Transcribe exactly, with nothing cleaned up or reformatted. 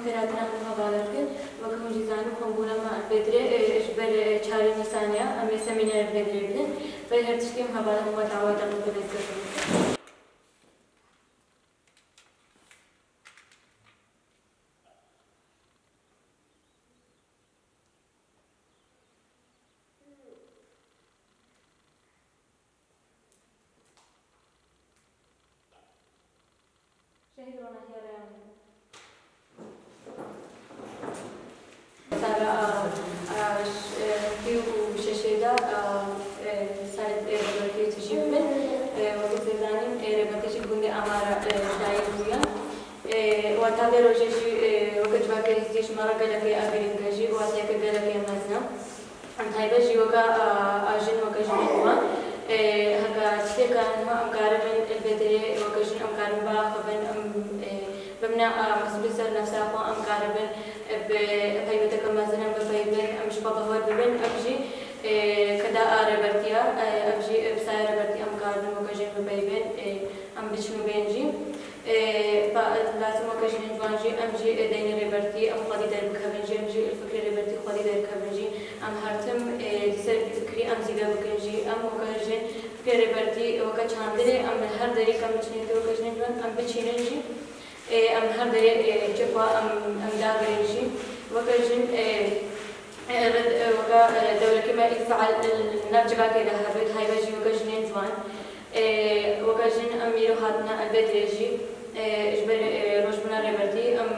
Xêrhatina hemû hevala dikin. Weke hûn jî zanin, kombûna me Bedirê, e, ji ber, e, çarê Nîsanê ya, em ê semînerê Bedirê bidin. Berî her tiştî em hevala hemû we daweta xwe bi dest bikin. Şehîd Ronahiya Reyanî. Sala, a, a, ş-, e, heftê û şeşê de, a, e, salê, e, rêbertiyê tijî bibin. E, weke siz zanîn, e, rêbertî jî gundê Amara, e, dayî bûye. E, wata vê rojê jî, e, weke civakê hêzî ji me re gelekê evîrînge jî, wateyeke gelekê mezin e. Em taybet jî weke, a, a jin, weke jinên wan, e, heke tiştê ka niha em karibin, elbetê weke jin em karin biaxivin, em, e, bimne, a, mesûlî ser nefsa xwe, em karibin, e, bi taybeteke mezin em bipeybin, em ji xwe bihwer bibin, ev jî, e, keda a rêbertiya, e, ev jî, e, bi saya rêbertiya em karibin weke jin bipeybin, e, em biçin û bên jî. E, pa-, lazim weke jinên ciwan jî, em jî, e, deynê rêbertî, em xwedî derbikevin jî, em jî li fikrê rêbertî xwedî derkevin jî. Em her tim, e, li ser vî fikrî em zêde bikin jî. Em weke jin fikrê rêbertî, weke çandinê, em li her derê ke em biçînin tê weke jinên ciwan, em biçînin jî. E, em her derê, e, çi xwe em, em dagirin jî. Weke jin, e, e, red-, e, weke, e, dewlekê me îsal, e, nav civakê de hebe, taybet jî weke jinên ciwan. E, weke jin em îro hatine elbet rê jî, e, ji ber, e, rojbûna rêbertî em